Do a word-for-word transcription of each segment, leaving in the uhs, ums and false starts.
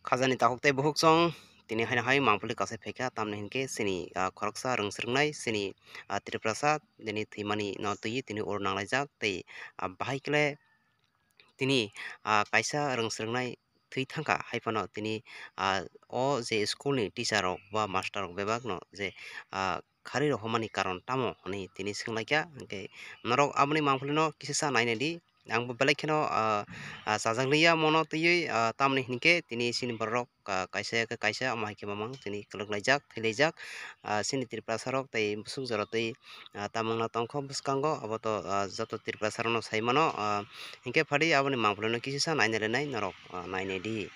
Khajani takhuk tei bukhuk chwng tini haino hai mangpili kasai phaikha, tamni hinkhe chini, ah, khoroksa rwng swrwngnai chini, ah, Tiprasa tini thwimani no twiwi tini oro nanglaijak tei, ah, bahai khe tini, ah, kaisa rwng swrwngnai thwi thangkha, hai phano tini, ah, o je school ni teacher rok ba master rok bebak no je, ah, khari rohormani karon tamo hwnwi tini swnglaikha, hinkhe norok aboni mangpili no kisisa nainai di. Ang bo belai kheno, ah, ah, chajak liya mono twiwi, ah, tamoni hinkhe tini chini borok, ah, kaisa ya khe kaisa, omo hai khe mamang tini kwlwk laijak, thwi laijak, ah, chini Tiprasa rok tei bwswk jora twi, ah, tamungno tongkho bwskango, abo to, ah, joto Tiprasa rokno sai mano, ah, hinkhe phadi aboni mangpili no kisisa nainai lenai norok, ah, nainai di.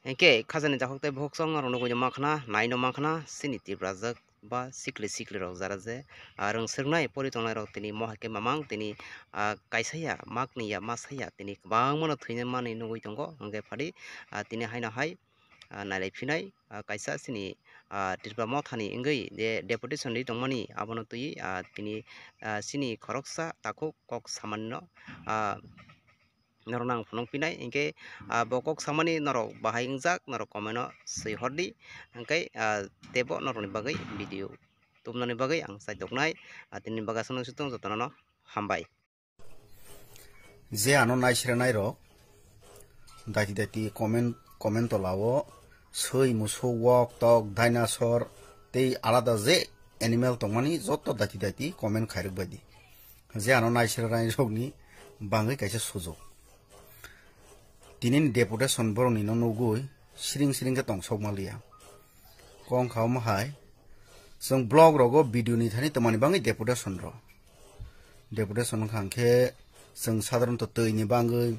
Hingke khajani jakhuk tei bukhuk chwng norok nugui no mankha na, nai no mankha na, chini Tiprajwk ba sikli sikli rok jara je, ah, rwng swrwngnai pori tongnai rok tini mohai khe mamang tini, ah, kaisa ya, makni ya, masa ya, tini kwbangma no thwina mani nugui tongo. Hingke phadi, ah, tini haino hai, ah, nailai phinai, ah, kaisa chini, ah, Tripura mothani wngwi je deputation ri tongmani abono twi, ah, tini, ah, chini khoroksa takhuk kok samani no, ah, norok nang phunuk pinai, hingke, ah, bo kok samani norok bahai wngjak, norok comment o swi hordi, hingke, ah, tebo norokni bagwi video tubunani bagwi ang chaitok nai, ah, tini bagwi aswk no sitong jotono no hambai. Je ano naisrenai rok, daiti daiti comment, comment tola o swi, musuk, wok, tok, dinosaur tei alada je animal tongmani joto daiti daiti comment khairok bai di. Je ano naisrenai rokni bangwi kaisa sujuk. Tini ni deputation borokni no nugwi siring siring khe tong sok manliya. Kong kha omo hai, chwng block rogo video ni thani twmani bangwi deputation ro. Deputation wngkha hwnkhe chwng sadharanto twi ni bangwi,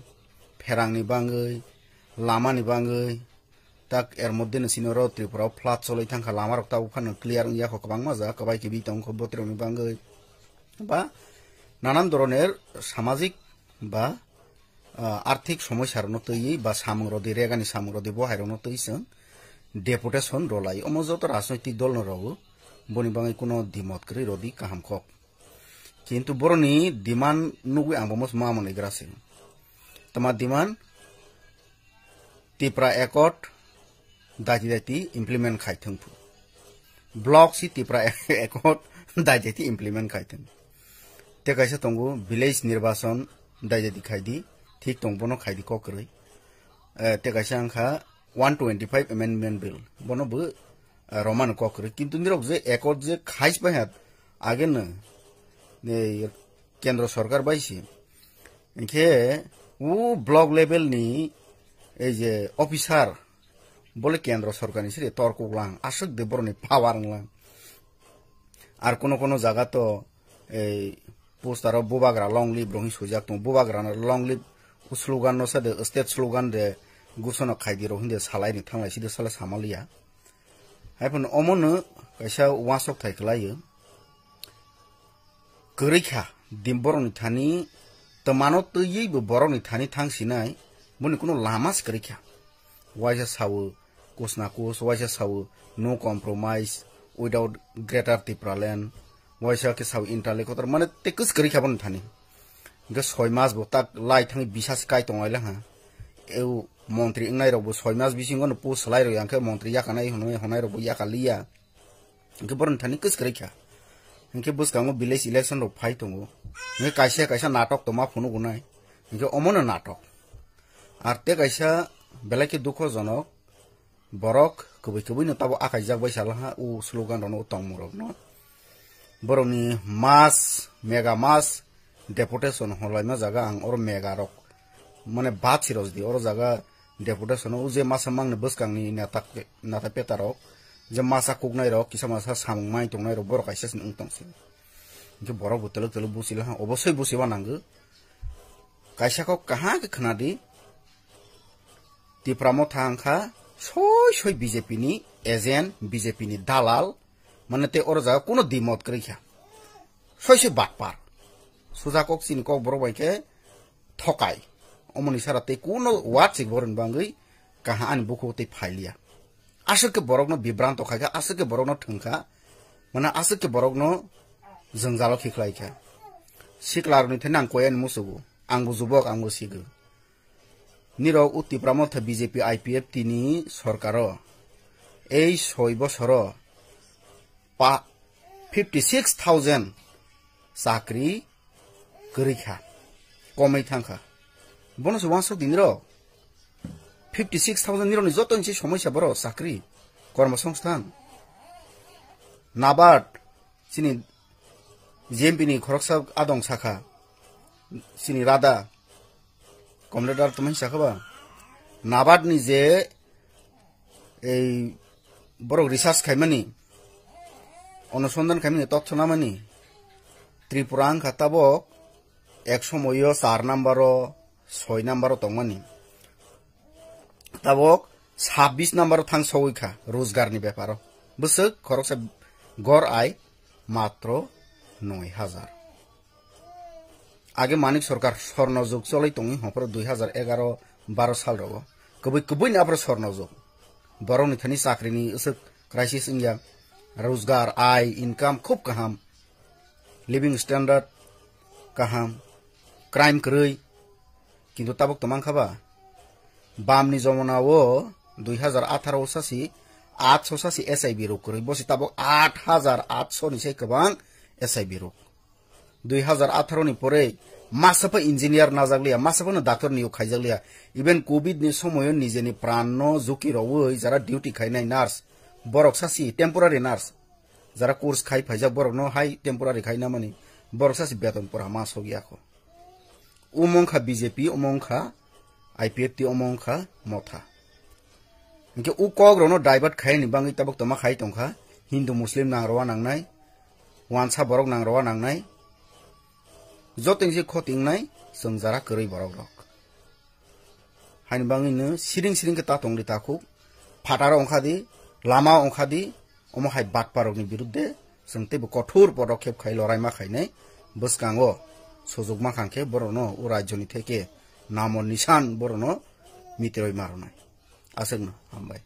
pherang ni bangwi, lama ni bangwi, tak er moddhe no chini oro Tripura o flood cholwi thangkha, lama rok tabuk phano clear wngya kho, kwbangma jaga kwbai kibi tong kho bwtwi rok ni bangwi, ba nanan dhoroner samajik ba, ah, arthik somosya rokno twiwi ba samung rodi, regani samung rodi bo hai rokno twi chwng deputation rolai. Omo joto rajnoitik dol no rogo, boni bangwi kuno dimot kwrwi rodi kaham kok. Kintu boroni demand nugwi ang bo ma manwi gra se. Tama demand, Tipra Accord daiti daiti implement khai thung phu. Block si Tipra Accord daiti daiti implement khai thung. Te kaisa tongo village nirbachon daiti daiti khai di, thik tong bono khai di kok kwrwi. Eh, te kaisa wngkha one twenty-five amendment bill, bono bo, eh, romano kok kwrwi. Kintu nirok je accord je khais bai ha age no, eh, kendro sorkar bai si. Hingke o block level ni ei je officer, bole kendro sorkar ni siri tor kuklang, aswk de boroni power wnglang. Ar kono kono jaga to ei poster o bubagra long live rok hing swijak tongo, bubagra no long live o slogan no sa de, state slogan de, gusano khaidi rok hing de salai ni thanglai side sala samaliya. Hai phano omo no kaisa uansuk thai kwlai o. Kwrwi kha, dim borokni thani twmano twiwi bo borokni thani thang sinai, boni kuno lama se kwrwi kha. Waisa sawo kus na kus, waisa sawo no compromise without Greater Tipraland, waisa khe sawo interlocutor, mane tei kus kwrwi kha boni thani. Hingke soi mas bo tak lai thangwi bisas kai tong lai ha. Eu montri wngnai rok bo soi mas bisingo no post salai rok ya, hingke montri yakanai hwnwi hwnai rok bo yakaliya. Hingke boroni thani kwskwrwi kha. Hingke bwskango village election rok phai tongo. Hingke kaisa kaisa natok tongma phunuk wnai. Hingke omono natok. Ar tei kaisa belai khe dukhojonok, borok kwbwi kwbwino tabo akaijak bai salaha o slogan rokno, o tongmung rokno. Borokni mass, mega mass, deputation holaima jaga ang oro mega rok, mane, bad sirok di oro jaga deputation o je masa mangni bwskangni neta, neta peta rok, je masa kuknai rok, kisa masa samung mai tongnai rok, borok kaisa se wng tong se. Hingke borok bo telok telok busi laha, obosoi busiba nango. Kaisa kok kaham khe khna di, Tipra Motha wngkha soi soi B J P ni agent, B J P ni dalal, mane tei oro jaga kuno dimot kwrwi kha. Soi soi batpar. Suja kok chini kok borok bai khe thokai. Omoni sara tei kuno watsik boroni bangwi kaham ani bukhugo tei phailiya. Aswk khe borokno bibranto khai kha, aswk khe borokno thwng kha, mane aswk khe borokno jwngjalo khiklai kha. Siklarokni thani ang koi ani musugo, angbo jubok, angbo sigo. Nirok o Tipra Motha B J P I P F T ni sorkaro ei soi bosoro pa fifty six thousand chakri kwrwi kha, komwi thang kha. Bono se uansuk di nirok fifty six thousand, nirokni joto ni se somosya boro chakri, kormo songsthan, nabad, chini G M P ni khoroksa adong sakha, chini rada, comrade ar tongmani sakha ba, nabad ni je ei borok research khaimani, onusondhan khaimani, totho namani, Tripura wngkha tabok ek somoio char number o, soi number o tongmani. Tabok sabbish number o thang sogwi kha Rojgar ni beparo. Bwswk khoroksa gor ai matro noi hajar. Age Manik Sarkar sorno jug choloi tongwi hopro dui hajar egaro baro sal rogo. Kubui kubui ni aphro sorno jug. Borok ni thani chakri ni usuk crisis wngya. Rojgar, ai, income khub kaham. Living standard kaham. Crime kwrwi. Kintu tabok to mankha ba? Bam ni jomona o dui hajar atharo sasi, atso sasi S I B rok kwrwi. Bosi tabok aat hajar atso ni se kwbang S I B rok. Dui hajar atharo ni pore masa pa engineer najak liya, masa pa no doctor niyok khaijak liya. Even covid ni somoyo nijeni pran no juki rowi jara duty khainai nurse, borok sasi temporary nurse, jara course khai phaijak borok no hai temporary khai namani, borok sasi beton pora ma sogya kho. Omo wngkha B J P, omo wngkha I P F T, omo wngkha Motha. Hinkhe o kok rokno divert khaini bagwi tabok toma khai tongkha, Hindu Muslim nang rowa nangnai, wansa borok nang rowa nangnai, joto ni se khoti wngnai chwng jara kwrwi borok rok. Haini bagwi no siring siring khe ta tongdi takhuk, phataro wngkha di, lama wngkha di, omo hai batpa rokni birudde chwng teibo kothor podokhep khai loraima khainai bwskango sujukma khangkhe borokno o rajyoni theke namo nisan borokno mitroi maronai. Aswkno hambai.